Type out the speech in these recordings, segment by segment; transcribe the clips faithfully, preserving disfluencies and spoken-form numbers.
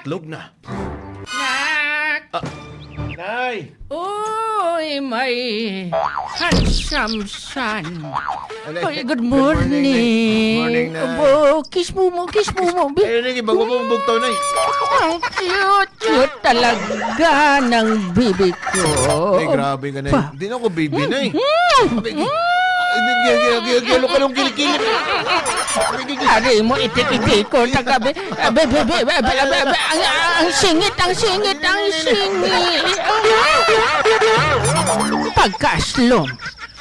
Tlog na. Nak! Ah, Nay! Uy, my handsome son. Alay, Uy, good good morning, morning, Nay. Good morning, Nay. Abo, kiss mo mo, kiss mo mo, bi- Ay, lagi, bago mo bugtaw, Nay. Ang cute, cute talaga ng bibi ko. Ay, grabe ka, Nay. Pa- Di na ako baby, Nay. Mm. Ay, gi-, gi-, gi-, gi-, gi-, ano ka nung kilikili? Ay, gi-, gi-, Ari mo, itik-itik ko, taga, be, be, be, ang, ang singit, ang singit, ang singit. Pagkaaslom.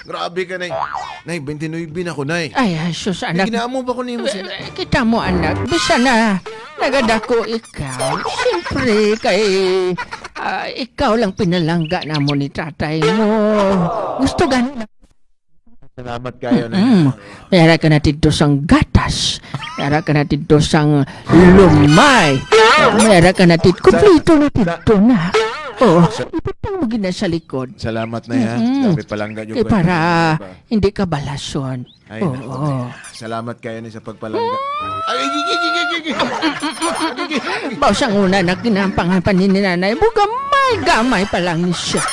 Grabe ka, Nay. Nay, twenty-nine na ko, Nay. Ay, ay, sus, May anak. Ginaamo ba ko nimo, sir? Eh, kita mo, anak, bisan na nagadako ikaw. Siyempre, kay, ah, ikaw lang pinalangga namo ni tatay mo. Gusto gani na. Salamat kayo, Nay. Mm. Mayara ka na dito sang gatas. Mayara ka na dito sang lumay. Mayara ka na dito. Sa-, Kompleto na sa-, dito na. Oh, ipatang mo gina sa likod. Salamat, Nay, ha? Mm-mm. Grabe, palangga yung Kay kwento para mo, di ba? Hindi ka balason. Ay, Oo. Nako, Nay. Salamat kayo, Nay, sa pagpalangga. Ay, ay, ay, ay, ay, ay, ay. Ay, ay, ay, ay. Baw sang una na ginampangan pa ni nanay mo, gamay-gamay pa lang ni siya.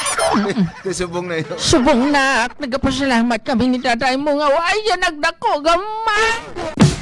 Subong na yun. Subong na, nagapasalamat kami ni tatay mo nga, wa yan nagdako, gamay.